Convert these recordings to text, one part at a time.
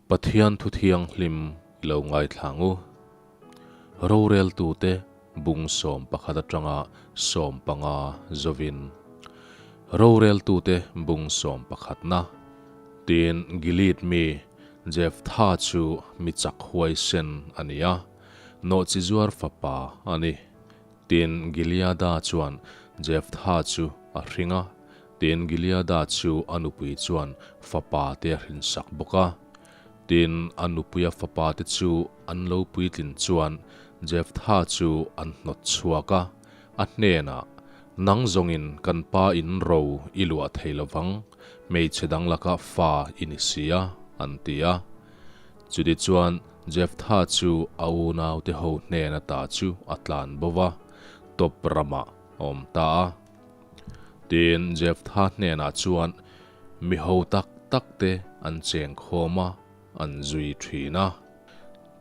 Pathian thu thianghlim i lo ngaithla ang u. Roreltute bung 11 atanga 15 zovin. Roreltute bung sawmpakhatna. Tin, Gilead mi Jeftha chu mi chak huaisen a ni a, nawhchizuar fapa a ni. Tin, Gileada chuan Jeftha chu a hring a, tin, Gileada chu a nupui chuan fapa te a hrinsak bawk a. Tin, a nupuia fapa te chu an lo puitlin chuan Jeftha chu an hnawt chhuak a, a hnenah, Nang zawngin kan pa in ro i luah thei lovang, hmeichhe dang laka fa i ni si a, an ti a. Chutichuan, Jeftha chu a unaute ho hnen ata chu a tlan bo va, Top ramah a awm ta a. Tin, Jeftha hnenah chuan mi ho tak takte an cheng khawm a, an zui thin a.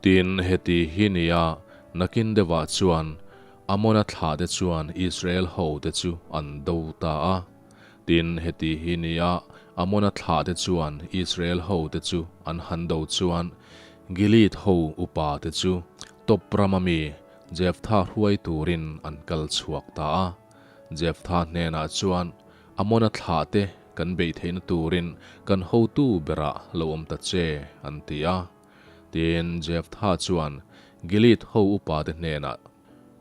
Tin, heti hi nia, nakin deuhah chuan Amona thlahte chuan Israel hote chu an do ta a. Tin, heti hi nia, Amona thlahte chuan Israel hote chu an han do chuan Gilead ho upate chu Top rama mi Jeftha hruai turin an kal chhuak ta a. Jeftha hnenah chuan, Amona thlahte kan beih theihna turin kan hotu berah lo awm ta che, an ti a. Tin, Jeftha chuan Gilead ho upate hnenah,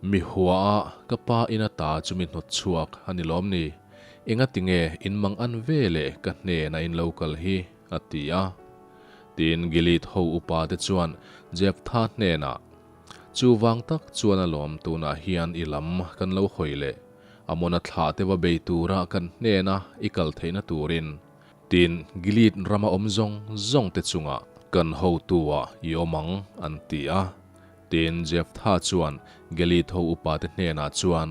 Mi hua a, ka pa in ata chu mi hnawt chhuak a ni lawm ni? Engati nge in mang an ve leh ka hnena in lo kal hi? a ti a. Tin, Gilead ho upa te chuan Jeftha hnenah, Chuvang tak chuan alawm tunah hian i lam kan lo hawi leh, Amona thlah te va bei tura kan hnena i kal theihna turin, Tin, Gilead rama awm zawng zawng te chungah kan hotu-ah i awm ang, an ti a. Tin, Jeftha chuan Gilead ho upate hnenah chuan,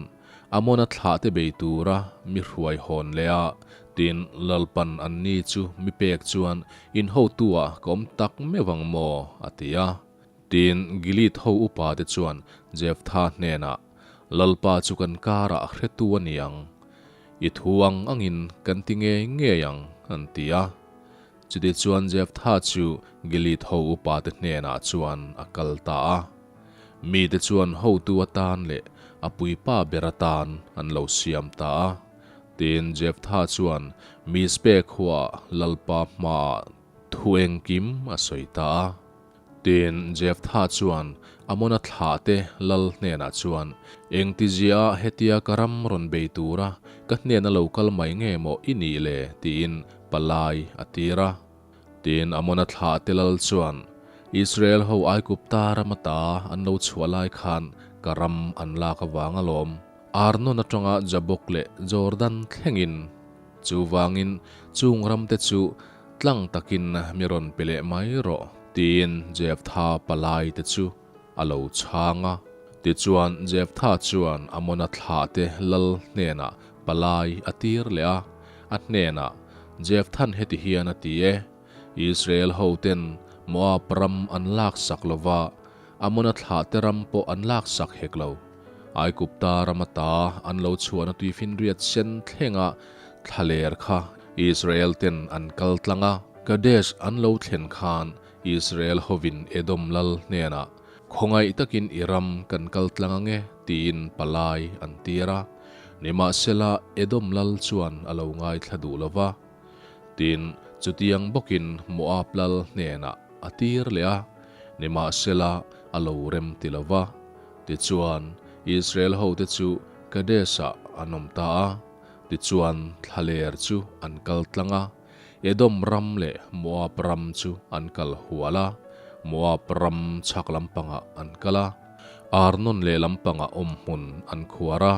Amona thlahte bei tura mi hruai hawn leh a, tin, Lalpan anni chu mi pek chuan in hotu-ah ka awm tak meuh ang maw? a ti a. Tin, Gilead ho upate chuan Jeftha hnenah, Lalpa chu kan karah hretu a ni ang. I thu ang angin kan ti ngei ngei ang, an ti a. Chutichuan Jeftha chu Gilead ho upate hnenah chuan a kal ta a. Mite chuan hotu atan leh a puipa ber atan an lo siam ta a. Tin, Jeftha chuan Mizpe khuaah Lalpa hmaah thu engkim a sawi ta a. Tin, Jeftha chuan Amona thlahte lal hnenah chuan, Engtizia hetia ka ram rawn bei tura ka hnena lo kal mai nge maw i nih le? tiin palai a tir a. Tin, Amona thlahte lal chuan, Israel ho Aigupta ram ata an lo chhuah lai khan ka ram an lak avang alawm. Arnon atanga Jabok leh Jordan thlengin. Chuvangin chung ramte chu Tlang takin mi rawn pe leh mai rawh, tiin Jeftha palai te chu a lo chhang a. Tichuan Jeftha chuan Amona thlahte lal hnenah palai a tir leh a, a hnenah, Jefthan heti hian a ti e, Israel hoten Moab ram an laksak lo va, Amona thlahte ram pawh an laksak hek lo. Aigupta ram ata an lo chhuahna tuifinriat sen thlenga thlaler kha Israel ten an kal tlang a. Kadesh an lo thlen khan Israel hovin Edom lal hnenah, Khawngaih takin i ram kan kal tlang ang e, tiin palai an tir a. Nimahsela, Edom lal chuan a lo ngaithla duh lo va. Tin, chutiang bawkin Moab lal hnenah a tir leh a, nimahsela a lo rem ti lo va. Tichuan, Israel hote chu Kadesh-ah an awm ta a. Tichuan, thlaler chu an kal tlang a, Edom ram leh Moab ram chu an kal hual a, Moab ram chhak lampangah an kal a, Arnon leh lampangah awmhmun an khuar a,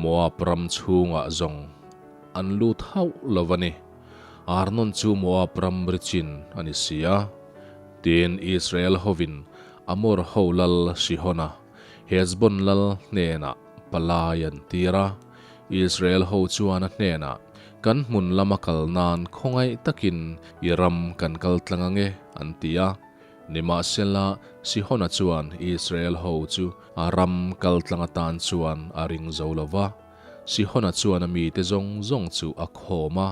Moab ram chhungah zawng an lut hauh lo a ni. Arnon chu Moab ram richin a ni si a. Tin, Israel hovin Amor ho lal Sihona, Heshbon lal hnenah palai an tir a. Israel ho chuan a hnenah, Kan hmun lama kal nan khawngaih takin i ram kan kal tlang ang e, an ti a. Nimahsela, Sihona chuan Israel ho chu a ram kal tlang atan chuan a ring zo lo va. Sihona chuan a mite zawng zawng chu a khawm a,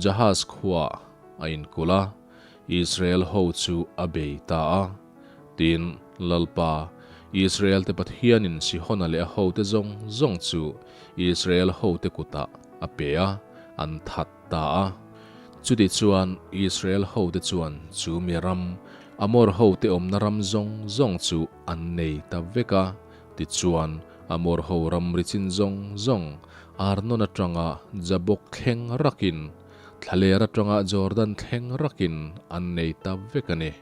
Jahaz khuaah a inkulh a. Israel ho chu a bei ta a. Tin, Lalpa, Israel-te Pathianin Sihona leh a hote zawng zawng chu Israel hote kutah a pe a, an that ta a. Chutichuan, Israel hote chuan chu mi ram, Amor hote awmna ram zawng zawng chu an nei ta vek a. Tichuan, Amor ho ramri chin zawng zawng, Arnon atanga Jabok thleng rakin, Thlaler atanga Jordan thleng rakin an nei ta vek a ni.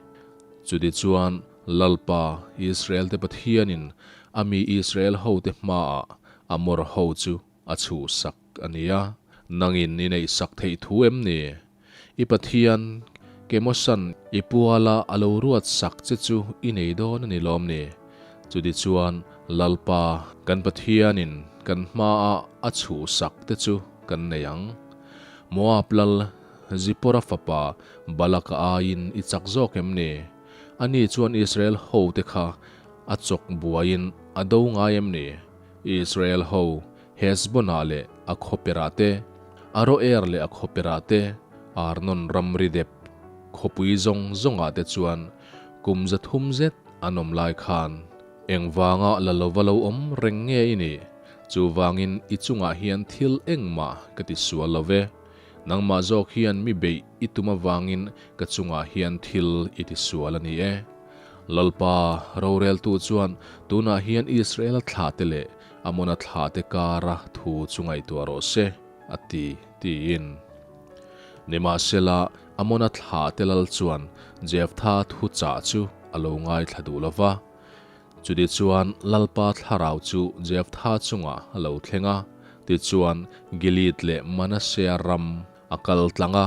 Chutichuan, Lalpa, Israel-te Pathianin a mi Israel hote hmaah Amor ho chu a chhuhsak a ni a. Nangin i neihsak theih thu em ni? I Pathian, Kemosan i puala a lo ruat sak che chu i nei dawn a ni lawm ni? Chutichuan, Lalpa, kan Pathianin kan hmaah a chhuhsak te chu kan nei ang. Moab lal Zipporah fapa Balaka aiin i chak zawk em ni? Ani chuan Israel hote kha a chawk buaiin a do ngai em ni? Israel ho Heshbon-ah leh a khawperah te, Aroer leh a khawperah te, Arnon ramri dep khawpui zawng zawngah te chuan kum 300 zet an awm lai khan engvanga la lova lo awm reng nge i nih? Chuvangin i chungah hian thil engmah ka ti sual lo ve. Nangmah zawk hian mi beih i tum avangin ka chungah hian thil i ti sual a ni e. Lalpa, roreltu chuan tunah hian Israela thlahte leh Amona thlahte kara thu chu ngaihtuah rawh se, a ti, tiin. Nimahsela, Amona thlahte lal chuan Jeftha thu chah chu a lo ngaithla duh lo va. Chutichuan Lalpa thlarau chu Jeftha chungah a lo thleng a, tichuan Gilead leh Manasea ram a kal tlang a,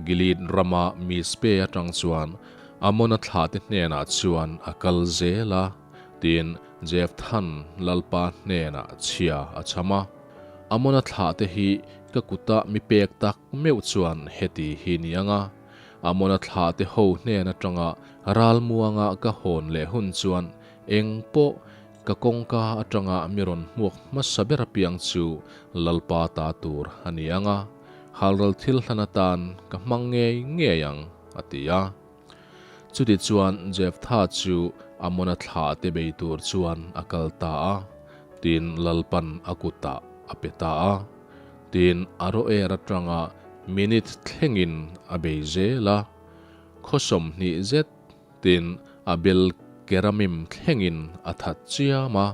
Gilead rama Mizpe atang chuan Amona thlahte hnenah chuan a kal zel a, tiin Jefthan Lalpa hnenah chhia a chham a. Amona thlahte hi ka kuta mi pek tak meuh chuan heti hi ni ang a, Amona thlahte ho hnen atanga ralmuanga ka hawn leh hun chuan eng pawh ka kawngka atanga mi rawn hmuak hmasa ber apiang chu Lalpa ta tur a ni ang a, halral thil hlan atan ka hmang ngei ngei ang, a ti a. Chutichuan Jeftha chu Amona thlahte bei tur chuan a kal ta a, tin Lalpan a kutah a pe ta a. Tin, Aroer atanga minute thlengin a bei zel a, khaw 20 zet tin Abel Keramim thlengin a that chiam a,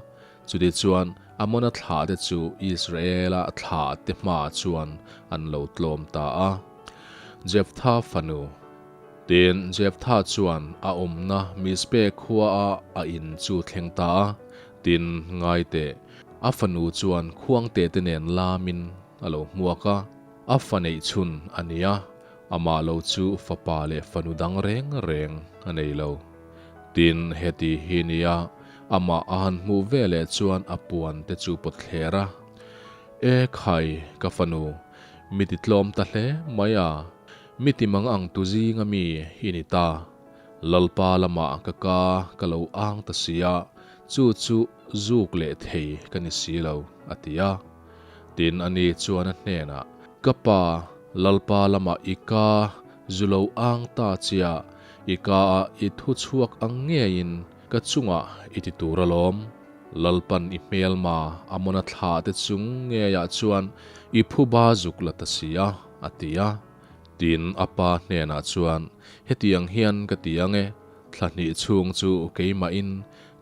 chutichuan Amona thlahte chu Israela thlahte hmaah chuan an lo tlawm ta a. Jeftha fanu. Tin, Jeftha chuan a awmna Mizpe khuaah a in chu thleng ta a, tin, ngai teh, A fanu chuan khuangte te nen lamin a lo hmuak a, a fa neih chhun a ni a, amah lo chu fapa leh fanu dang reng reng a nei lo. Tin, heti hi nia, amah a han hmuh ve leh chuan a puan te chu pawt thler a, E khai, ka fanu, mi ti tlawm ta hle mai a, mi ti mang ang tu zinga mi i ni ta. Lalpa lamah ka ka ka lo ang ta si a, chu chu Zuk leh thei ka ni si lo, a ti a. Tin, ani chuan a hnenah, Ka pa, Lalpa lamah i ka zu lo ang ta chia, i ka a i thu chhuak ang ngeiin ka chungah i ti tur alawm. Lalpan i hmelma Amona thlah te chung ngeiah chuan i phuba zuk la ta si a, a ti a. Tin, a pa hnenah chuan, Hetiang hian ka ti ang e, thla hnih chhung chu keimahin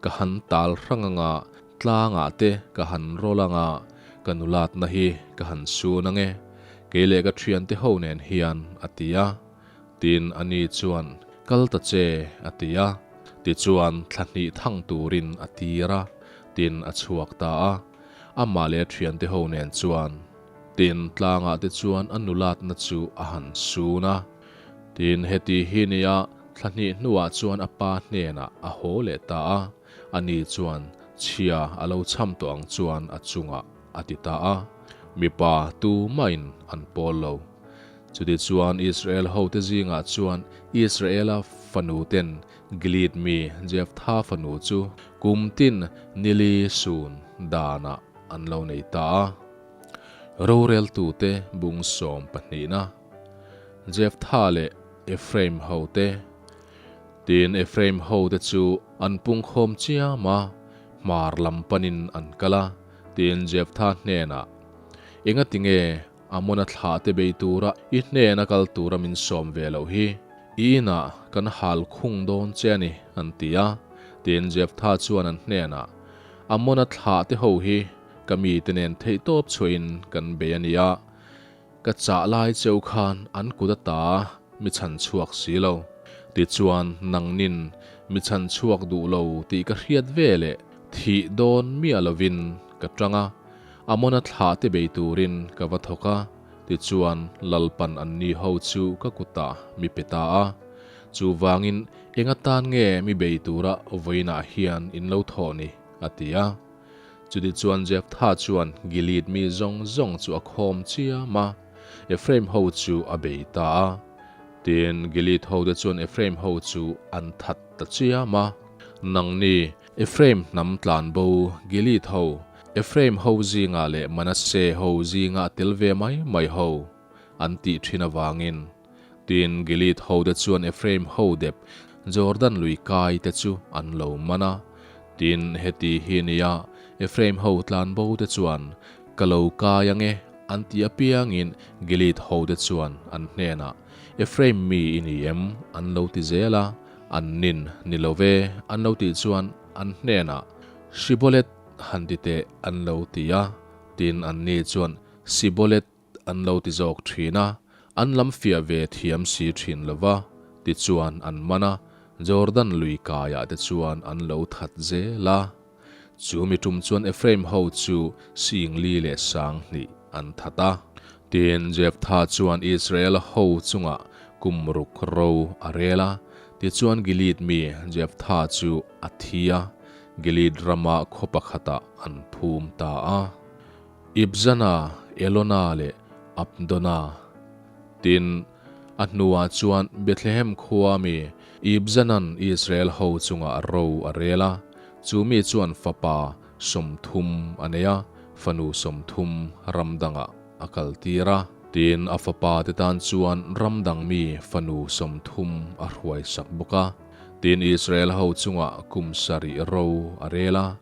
Ka han tal hrang anga, tlangah te ka han rawl anga, ka nulatna hi ka han sun ang e, kei leh ka thiante ho nen hian, a ti a. Tin, ani chuan, Kal ta che, a ti a. Tichuan, thla hnih thang turin a tir a, tin a chhuak ta a. Amah leh a thiante ho nen chuan, tin, tlangah te chuan a nulatna chu a han sun a. Tin, heti hi nia, Thla hnih hnuah chuan a pa hnenah a haw leh ta a, ani chuan chhia a lo chham tawh ang chuan a chungah a ti ta a, mipa tu mahin an pawl lo. Chutichuan Israel hote zingah chuan Israela fanuten Gilead mi Jeftha fanu chu kum tin nili sun danah an lo nei ta a. Roreltute bung sawm pahnihna Jeftha leh. Ephraim hote. Tin, Ephraim hote chu an pungkhawm chiam a, hmar lam panin an kal a. Tin, Jephtha hnenah, Engati nge Amona thlahte bei tura i hnena kal tura min sawm ve loh hi? I inah kan hal khung dawn che a ni, an ti a. Tin, Jephtha chuan an hnenah, Amona thlahte ho hi ka mite nen theihtawp chhuahin kan bei a nia. Ka chah lai cheu khan an kut ata mi chhan chhuak si lo. Tichuan, nangnin mi chhan chhuak duh lo tih ka hriat ve leh thih dawn miah lovin ka tang a, Amona thlah te bei turin ka va thawk a, tichuan Lalpan anni ho chu ka kutah mi pe ta a. Chuvangin eng atan nge mi bei tura vawiinah hian in lo thawh ni? a ti a. Chutichuan Jephtha chuan Gilead mi zawng zawng chu a khawm chiam a, Ephraim ho chu a bei ta a. Tin, Gilead hote chuan Ephraim ho chu an that ta chiam a. Nangni, Ephraim hnam tlanbo Gilead ho, Ephraim ho zingah leh Manasseh ho zingah tel ve mai mai ho, an tih thin avangin. Tin, Gilead hote chuan Ephraim ho dep Jordan lui kai te chu an lo man a. Tin, heti hi nia, Ephraim ho tlan bo te chuan, Ka lo kai ang e, an ti apiangin Gilead hote chuan an hnenah, Ephraim mi i ni em? an lo ti zel a. An nin ni lo ve, an lo tih chuan an hnenah, Shibolet han ti teh, an lo ti a. Tin, anni chuan, Sibolet an lo ti zawk thin a, an lam fiah ve thiam si thin lo va, tichuan an man a, Jordan lui kaiah te chuan an lo that zel a. Chu mi tum chuan Ephraim ho chu singli leh 2000 an that a. Tin, Jephtha chuan Israel ho chungah kum ruk ro a rel a, tichuan Gilead mi Jephtha chu a thi a, Gilead rama khaw pakhatah an phum ta a. Ibzana, Elona leh Abdona. Tin, a hnuah chuan Bethlehem khua mi Ibzanan Israel ho chungah ro a rel a, chu mi chuan fapa 30 a nei a, fanu 30 ram dangah a kaltir a. Tin, a fapa te tan chuan ram dang mi fanu 30 a hruaisak bawk a. Tin, Israel ho chungah kum sarih ro a rel a.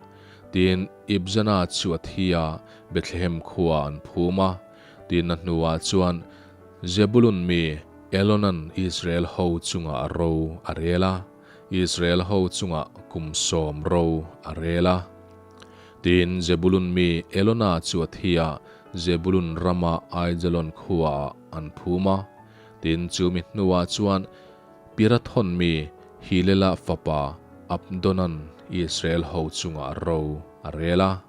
Tin, Ibzana chu a thi a, Bethlehem khua an phum a. Tin, a hnuah chuan Zebulun mi Elonan Israel ho chungah ro a rel a, Israel ho chungah kum 10 ro a rel a. Tin, Zebulun mi Elona chu a thi a, Zebulun rama Aijalon khuaah an phum a. Tin, chu mi hnuah chuan Pirathon mi Hilela fapa Abdonan Israel ho chungah ro a rel a.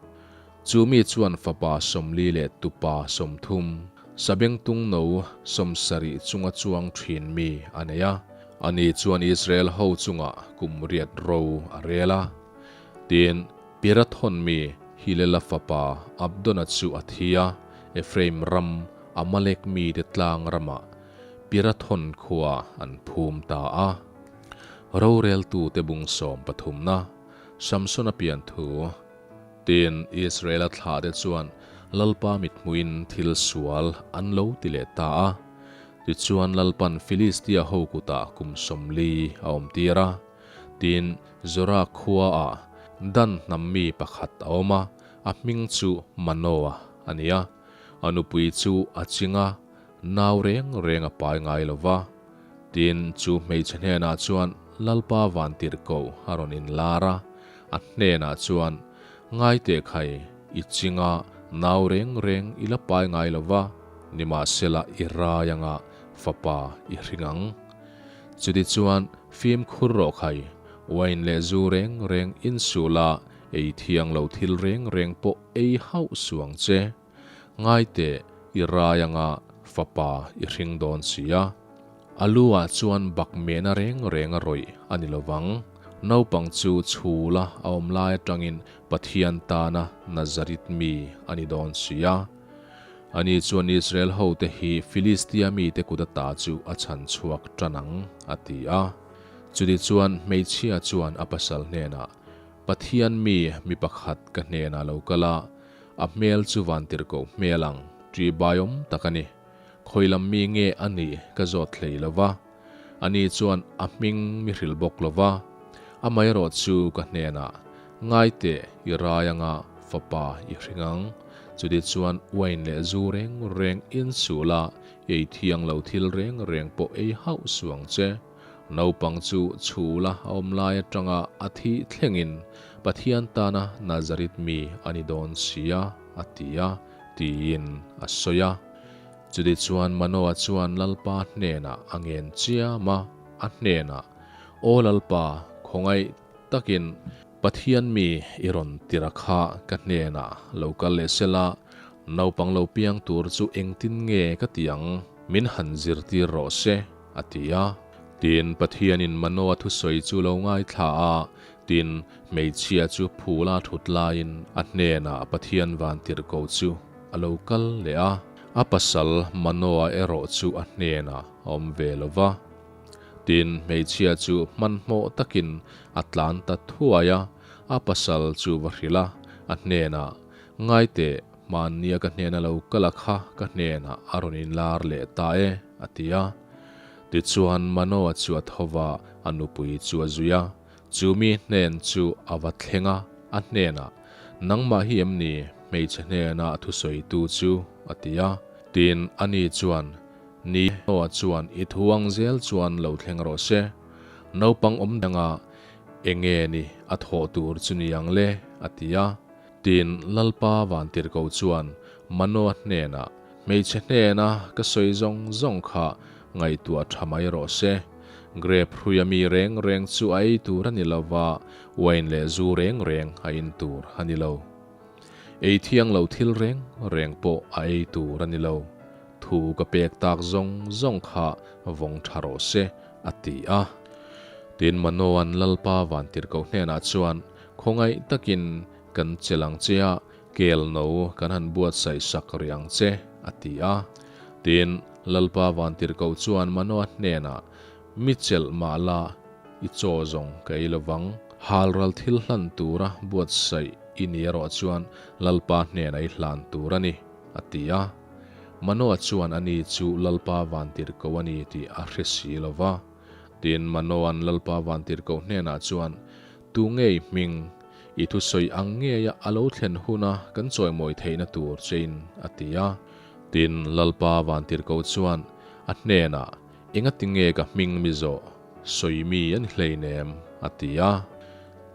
Chu mi chuan fapa 40 leh tupa 30, sabengtung no 70 chunga chuang thin mi a nei a. Ani chuan Israel ho chungah kum riat ro a rel a. Tin, Pirathon mi Hilela fapa Abdona chu a thi a, Ephraim ram Amalek mite tlang ramah Pirathon khua an phum ta a. Roreltute bung sawm pathumna, Samsona pian thu, Tin, Israela thlahte chuan Lalpa mithmuhin thil sual an lo ti leh ta a. Tichuan Lalpan Filistia ho kutah kum 40 a awm tir a. Tin, Zora khuaah Dan hnam mi pakhat a awm a, a hming chu Manoa a ni a. A nupui chu a ching a, Nau reng reng a pai ngai lo va. Tin, chu hmeichhe hnenah chuan Lalpa Vantirhkoh a rawn inlar a, a hnenah chuan, Ngai teh khai, i chinga nau reng reng i la pai ngai lo va, nimahsela i rai anga fapa i hring ang. Chutichuan, fimkhur rawh khai, uain leh zu reng reng insuh la, ei thiang lo thil reng reng pawh ei hauh suh ang che. Ngai teh, i rai anga fapa i hring dawn si a. A lu ah chuan bak mehna reng reng a rawih a ni lovang. Naupang chu chhula a awm lai atangin Pathian tana Nazarit mi a ni dawn si a. Ani chuan Israel hote hi Filistia mite kut ata chu a chhan chhuak tan ang, a ti a. Chutichuan hmeichhia chuan a pasal hnenah, Pathian mi mi pakhat ka hnenah lo kal a, A hmel chu vantirhkoh hmel ang, ṭihbaiawm tak a ni. Khawi lam mi nge a nih ka zawt hlei lo va. Ani chuan a hming mi hrilh bawk lo va, amaherawh chu ka hnenah, Ngai teh, i rai anga fapa i hring ang. Chuti chuan uain leh zu reng reng in suh la, ei thiang lo thil reng reng pawh ei hauh suh ang che. Naupang chu chhula a awm lai atanga a thih thlengin Pathian tana Nazarit mi a ni dawn sia, a ti a, tiin a sawi a. Chutichuan Manoa chuan Lalpa hnenah a ngen chiam a, a hnenah, Aw Lalpa, khawngaih takin Pathian mi i rawn tir a kha ka hnenah lo kal leh sela, naupang lo piang tur chu engtin nge ka ti ang? Min han zirtir rawh se, a ti a. Tin, Pathianin Manoa thusawi chu lo ngaithla a, tin, hmeichhia chu phula thut laiin a hnenah Pathian vantirhko chu a lo kal leh a. A pasal Manoa erawh chu a hnenah a awm ve lo va. Tin, hmeichhia chu hmanhmawh takin a tlan ta thuai a, a pasal chu va hrilh a, a hnenah, Ngaiteh, Hmannia ka hnena lo kal a kha ka hnenah a rawn inlar leh ta e, a ti a. Tichuan Manoa chu a tho va, a nupui chu a zui a. Chu mi hnen chu a va thleng a, a hnenah, Nangmah hi em ni hmeichhe hnena thusawitu chu? a ti a. Tin, ani chuan, Ni, Manoa chuan i thu ang zel chuan lo thleng rawh se. Naupang awm danga enge ni a thawh tur chu ni ang le? a ti a. Tin, Lalpa Vantirhko chuan Manoa hnenah, Hmeichhe hnena ka sawi zawng zawng kha ngaihtuah tha mai rawh se. Grape hruia mi reng reng chu a ei tur a ni lo va, uain leh zu reng reng a in tur a ni lo. Ei thiang lo thil reng reng pawh a ei tur a ni lo. Thu ka pek tak zawng zawng kha vawng tha rawh se, a ti a. Tin, Manoa'n Lalpa Vantirhko hnenah chuan, Khawngaih takin kan chelh ang che a, kel no kan han buatsaih sak rih ang che, a ti a. Tin, Lalpa Vantirhkoh chuan Manoa hnenah, Mi chelh mah la, i chaw zawng ka ei lovang. Halral thil hlan tura buatsaih i ni erawh chuan Lalpa hnenah i hlan tur a ni, a ti a. Manoa chuan ani chu Lalpa Vantirhkoh a ni tih a hre si lo va. Tin, Manoa'n Lalpa Vantirhkoh hnenah chuan, Tu ngei hming, i thusawi ang ngeia a lo thlen huna kan chawimawi theihna tur chein, a ti a. Tin, Lalpa Vantirhkoh chuan a hnenah, Engati nge ka hming mi zawh? Sawi mi a ni hleinem, a ti a.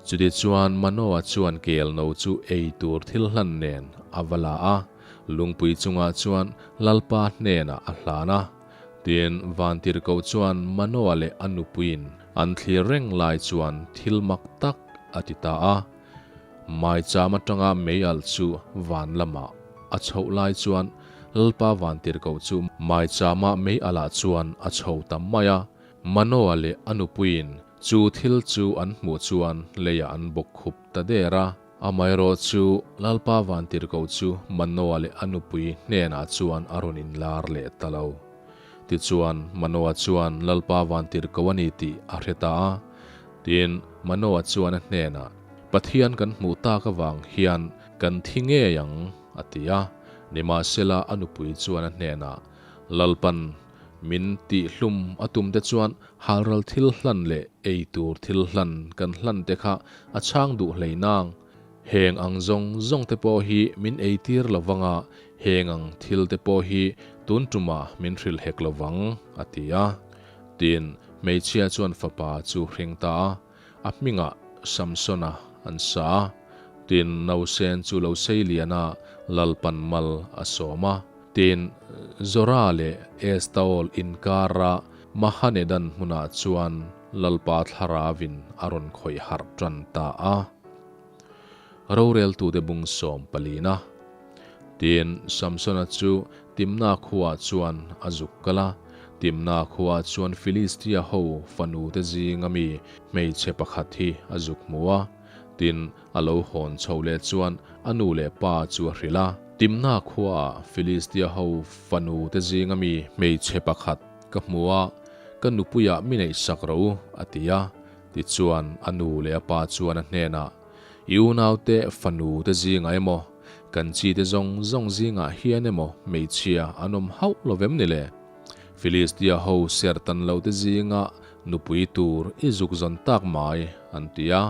Chutichuan Manoa chuan kel no chu ei tur thil hlan nen a va la a, lungpui chungah chuan Lalpa hnenah a hlan a. Tin, Vantirhkoh chuan Manoa leh a nupuiin an thlir reng lai chuan thil mak tak a ti ta a. Maicham atanga mei alh chu van lamah a chhoh lai chuan Lalpa Vantirhkoh chu maichama mei alh ah chuan a chho ta mai a. Manoa leh a nupuiin chu thil chu an hmuh chuan leiah an bawk khup ta der a. Amaherawh chu Lalpa Vantirhkoh chu Manoa leh a nupui hnenah chuan a rawn inlar leh ta lo. Tichuan, Manoa chuan Lalpa Vantirhkoh a ni tih a hre ta a. Tin, Manoa chuan a hnenah, Pathian kan hmuh tak avang hian kan thi ngei ang, a ti a. Nimahsela a nupui chuan a hnenah, Lalpan Min tihhlum a tum te chuan halral thil hlan leh ei tur thil hlan kan hlan te kha a chhang duh hlei nang. Heng ang zawng zawng te pawh hi min ei tir lo vang a, heng ang thil te pawh hi tun tumah min hrilh hek lo vang, a ti a. Tin, hmeichhia chuan fapa chu hring ta a. A hmingah Samsona an sa a, tin nausen chu lo sei lian a, Lalpan mal a sawm a. Tin, Zora leh Estaol inkara Mahanedan hmunah chuan Lalpa thlaravin a rawn khawih harh tan ta a. Roreltute bung sawm palina. Tin, Samsona chu Timna khuaah chuan a zuk kal a. Timna khuaah chuan Filistia ho fanute zinga mi hmeichhe pakhat hi a zuk hmu a. Tin, a lo hawn chho leh chuan a nu leh pa chu a hrilh a. Timna khuaah Filistia ho fanute zinga mi hmeichhe pakhat ka hmu a, ka nupuiah mi neihsak rawh u, a ti a. Tichuan, a nu leh a pa chuan a hnenah, I unaute fanu te zingah emaw, kan chi te zawng zawng zingah hian emaw hmeichhia an awm hauh lo vem ni le? Filistia ho sertan lo te zingah. nupui tur i zuk zawn tak mai, an ti a.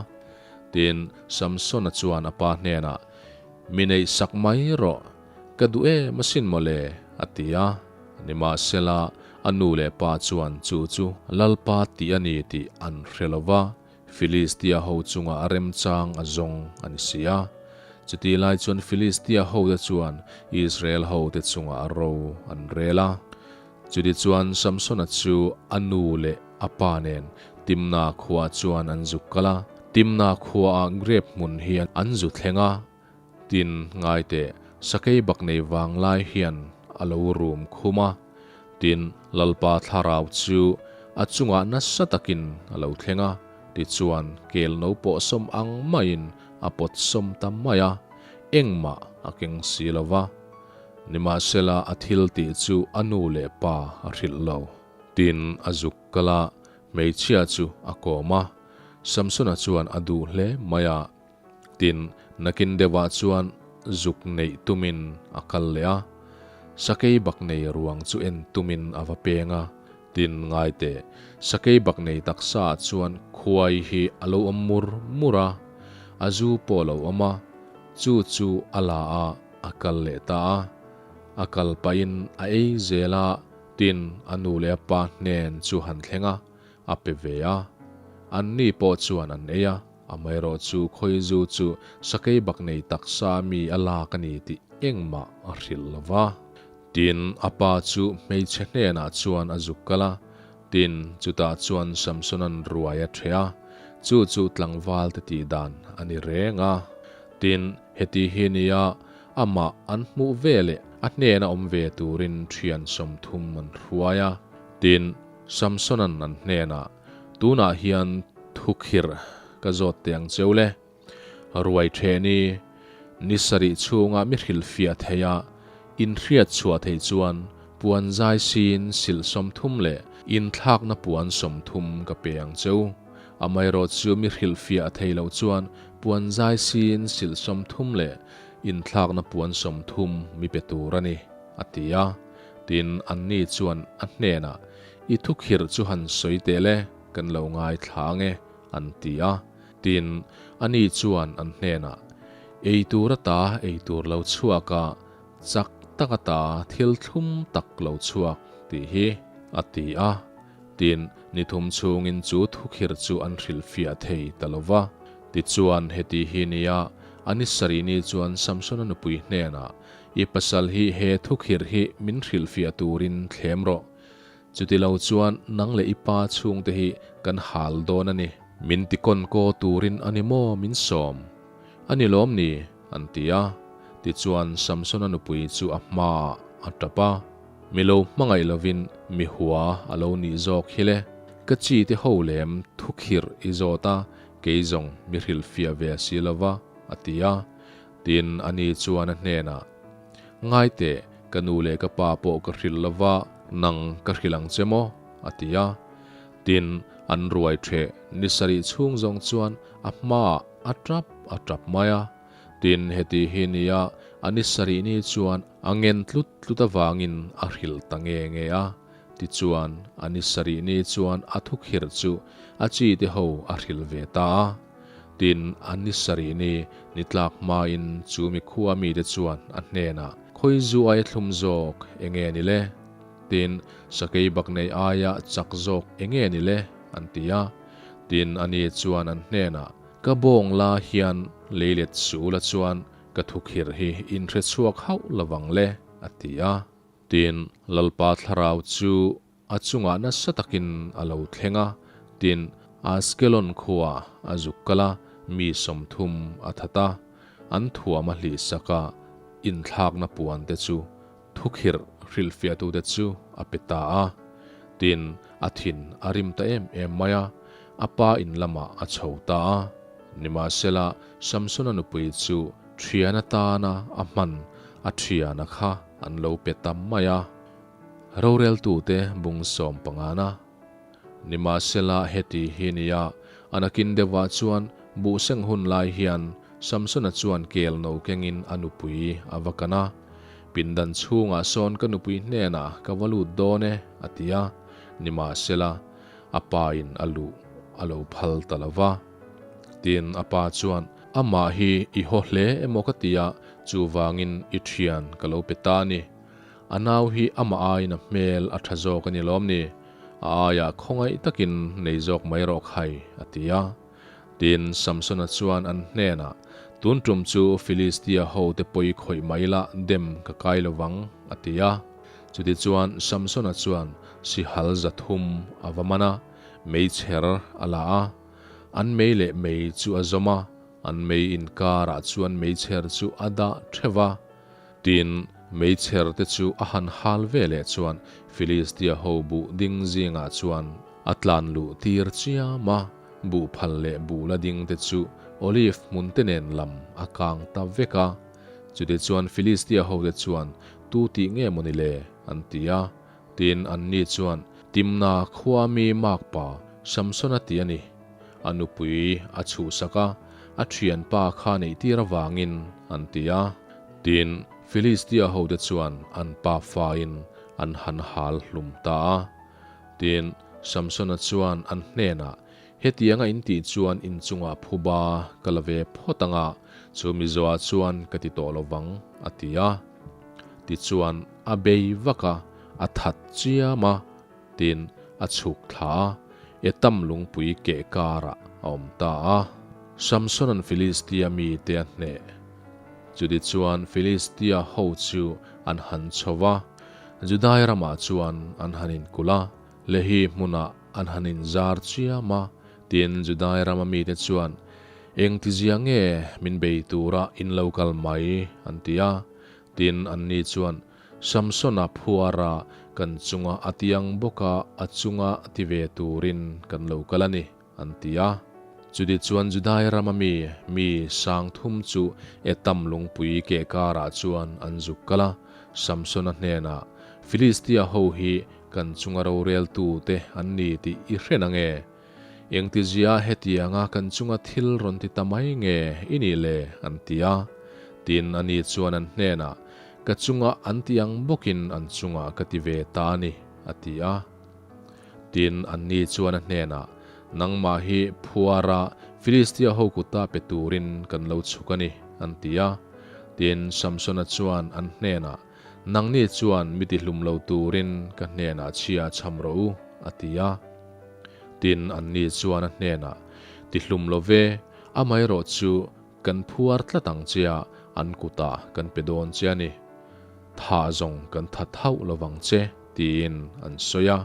Tin, Samsona chuan a pa hnenah, Mi neih sak mai rawh, ka duh em asin maw le, a ti a. Nimahsela, a nu leh pa chuan chu chu Lalpa tih a ni tih an hre lo va, Filistia ho chungah a remchang a zawng a ni si a. Chutih lai chuan Filistia hote chuan Israel hote chungah a ro an rel a. Chutichuan Samsona chu a nu leh a pa nen Timna khua chuan an zuk kal a. Timna khuaah grep hmun hi an zu thleng a. Tin, ngai teh, sakei bak nei vang lai hian a lo rum khum a. Tin, Lalpa thlarau chu a chungah nasa takin a lo thleng a, tichuan kel no pawh sawm ang maiin a pawt sawm ta mai a, engmah a keng si lo va. Nimahsela a thil tih chu a nu leh pa a hrilh lo. Tin, a zuk kal a, hmeichhia chu a kawm a. Samsona chuan a duh hle mai a. Tin, nakin deuhah chuan zuk neih tumin a kal leh a, sakei bak nei ruang chu en tumin a va peng a. Tin, ngai teh, sakei bak nei taksaah chuan khuai hi a lo awm mur mur a, a zu pawh a lo awm a, chu chu a la a, a kal leh ta a. A kal pahin a ei zel a, tin, a nu leh a pa hnen chu han thleng a, a pe ve a. Anni pawh chuan an ei a. Amaherawhchu khawizu chu sakei bak nei taksa mi a lak a ni tih engmah a hrilh lo va. Tin, a pa chu hmeichhe hnenah chuan a zuk kal a, tin, chutah chuan Samsona'n ruai a ṭheh a, chu chu tlangval te tih dan a ni reng a. Tin, heti hi nia amah an hmuh ve leh a hnena awm ve turin ṭhian 30 an hruai a. Tin, Samsona'n an hnenah, Tunah hian thukhirh ka zawt teh ang cheu le. Ruai theni, ni sarih chhunga mi hrilhfiah thei a, inhriat chhuah theih chuan puan zai sin silh 30 leh inthlakna puan 30 ka pe ang cheu. Amaherawh chu mi hrilhfiah thei loh chuan puan zai sin silh 30 leh inthlakna puan 30 mi pe tur a ni, a ti a. Tin, anni chuan a hnenah, I thukhirh chu han sawi teh le, kan lo ngaithla ang e, an ti a. Tin, ani chuan an hnenah, Ei tur ata ei tur lo chhuak a, chak tak ata thil thlum tak lo chhuak, tih hi, a ti a. Tin, ni thum chhungin chu thukhirh chu an hrilhfiah thei ta lo va. Tichuan, heti hi nia, a ni sarih ni chuan Samsona nupui hnenah, I pasal hi he thukhirh hi min hrilhfiah turin thlem rawh. Chuti lo chuan nang leh i pa chhungte hi kan hal dawn a ni. Min ti kawn kaw turin a ni maw min sawm? A ni lawm ni? an ti a. Tichuan Samsona nupui chu a hmaah a tap a. Mi lo hmangaih lovin mi hua a lo nih zawk hi le. Ka chi te ho lem thukhirh i zawt a, kei zawng mi hrilhfiah ve si lova, a ti a. Tin, ani chuan a hnenah, Ngai teh, ka nu leh ka pa pawh ka hrilh lo va, nang ka hrilh ang che maw? a ti a. Tin, an ruai ṭheh ni sarih chhung zawng chuan a hmaah a ṭap a ṭap mai a. Tin, heti hi nia a ni sarih ni chuan a ngen tlut tlut avangin a hrilh ta nge nge a. Tichuan, a ni sarih ni chuan a thukhirh chu a chi te ho a hrilh ve ta a. Tin, an ni sarih ni, ni tlak hmain chu mi khua mite chuan a hnenah, Khawi zu aia thlum zawk enge ni le? Tin, sakei bak nei aia chak zawk enge ni le? an ti a. Tin, ani chuan an hnenah, Ka bawng la hian leilet suh ula chuan ka thukhirh hi in hre chhuak hauh lovang le, a ti a. Tin, Lalpa thlarau chu A chungah nasa takin a lo thleng a, tin, Askelon khua a zuk kal a, mi 30 a that a, an thuam a hlihsak a, inthlakna puan te chu thukhirh hrilhfiahtute chu a pe ta a. Tin, a thin a rim ta em em mai a, a pa in lamah a chho ta a. Nimahsela, Samsona nupui chu thian atana a hman a thiana kha an lo pe ta mai a. Roreltute bung sawm pangana. Nimahsela heti hi nia, a nakin deuhah chuan buhseng hun lai hian Samsona chuan kel no kengin a nupui a va kan a. Pindan chhungah sawn ka nupui hnenah ka va lut dawn e, a ti a. Nimahsela, a pa in a luh a lo phal ta lo va. Tin, a pa chuan, Amah hi i haw hle emaw ka ti a, chuvangin i thian ka lo pe ta a ni. A nau hi amah aiin a hmel a tha zawk a ni lawm ni? A aiah khawngaih takin nei zawk mai rawh khai, a ti a. Tin, Samsona chuan an hnenah, Tun tum chu Filistia hote pawi khawih mai la dem ka kai lo vang, a ti a. Chutichuan Samsona chuan sihal 300 a va man a, meichher a la a. An mei leh mei chu a zawm a, an mei inkarah chuan meichher chu a dah theuh va. Tin, meichher te chu a han hal ve leh chuan Filistia ho buh ding zingah chuan a tlan luh tir chiam a, buh phal leh buh la ding te chu olive hmun te nen lam a kang ta vek a. Chutichuan Filistia ho te chuan, Tu tih nge maw ni le? an ti a. Tin, anni chuan, Timna khua mi makpa Samsona ti a ni. A nupui a chhuhsak a, a thianpa kha neihtir avangin an ti a. Tin, Filistia hote chuan an pa fain an han hal hlum ta a. Tin, Samsona chuan an hnenah, Hetianga in tih chuan in chungah phuba ka la ve phawt ang a, chu mizoah chuan ka ti tawh lo vang, a ti a. Tichuan, a bei vak a, a that chiam a. Tin, a chhuk thla a, Etam lungpui keh karah a awm ta a. Samsona'n Filistia mite a hneh. Chutichuan Filistia ho chu an han chho va, Judai ramah chuan an han inkulh a, Lehi hmunah an han inzar chiam a. Tin, Judai rama mite chuan, Engtizia nge min bei tura in lo kal mai? an ti a. Tin, anni chuan, Samsona phuara kan chunga a tiang bawka a chunga ti ve turin kan lo kal a ni, an ti a. Chutichuan Judai rama mi, mi 3000 chu Etam lungpui keh karah chuan an zuk kal a, Samsona hnenah, Filistia ho hi kan chunga roreltute an ni tih i hre na nge? Engtizia hetianga kan chunga thil rawn ti ta mai nge i nih le? an ti a. Tin, ani chuan an hnenah, Ka chunga an ti ang bawkin an chungah ka ti ve ta a ni, a ti a. Tin, anni chuan a hnenah, Nangmah hi phuara Filistia ho kuta pe turin kan lo chhuk a ni, an ti a. Tin, Samsona chuan an hnenah, Nangni chuan mi tihlum lo turin ka hnenah chhia chham rawh u, a ti a. Tin, anni chuan a hnenah, Tihlum lo ve, amaherawh chu kan phuar tlat ang che a, an kutah kan pe dawn che a ni. Thah zawng kan that hauh lo vang che, tiin an sawi a.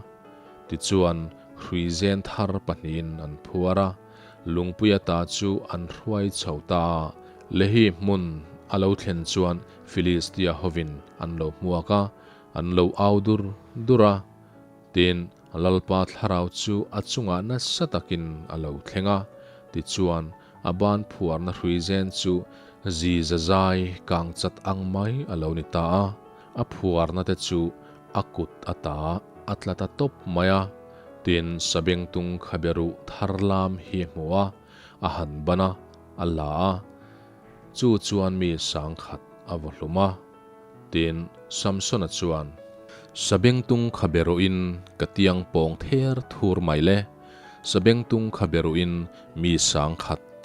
Tichuan, hrui zen thar pahnihin an phuar a, lungpui ata chu an hruai chho ta a. Lehi hmun a lo thlen chuan Filistia hovin an lo hmuak a, an lo au dur dur a. Tin, Lalpa thlarau chu a chungah nasa takin a lo thleng a, tichuan a ban phuarna hrui zen chu zi zazai kang chat ang mai a lo ni ta a, a phuarna te chu a kut ata a tla ta tawp mai a. Tin, sabengtung khabe ruh thar lam hi a hmu a, a han ban a, a la a. Chu chuan mi 10,000 a vaw hlum a. Tin, Samsona chuan, Sabengtung kha be rawhin ka tiang pawng ther thur mai le, sabengtung kha be rawhin mi 10,000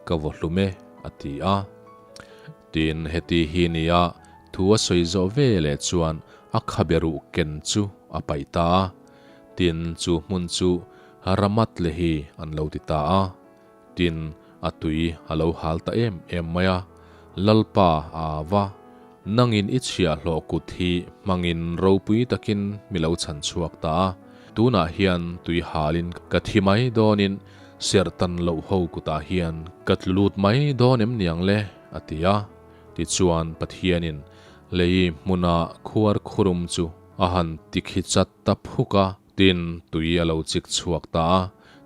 ka vaw hlum e, a ti a. Tin, heti hi nia thu a sawi zawh ve leh chuan a kha be ruh ken chu a paih ta a. Tin, chu hmun chu Ramath Lehi an lo ti ta a. Tin, a tui a lo hal ta em em mai a, Lalpa a au a, Nangin i chhiahhlawh kut hi hmangin ropui takin mi lo chhan chhuak ta a, tunah hian tui halin ka thi mai dawnin serh tan loh ho kutah hian ka tlu lut mai dawn em niang le? a ti a. Tichuan Pathianin lei hmuna khuar khurum chu a han tikhi chat ta phuk a. Tin, tui a lo chik chhuak ta a,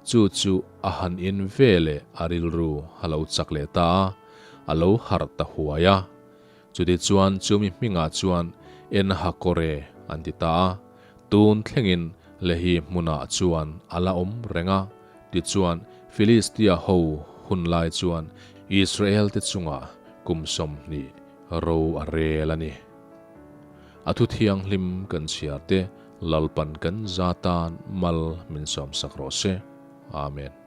chu chu a han in ve leh a rilru a lo chak leh ta a, a lo harh ta huai a. Chutichuan chumi hmingah chuan Enhakore an ti ta a, tun thlengin Lehi hmunah chuan a la awm reng a. Tichuan, Filistia ho hun lai chuan Israel-te chungah kum 20 ro a rel a ni. A thu thianghlim kan chhiar te. Lalpan kan za tan mal min sawmsak rawh se. Amen.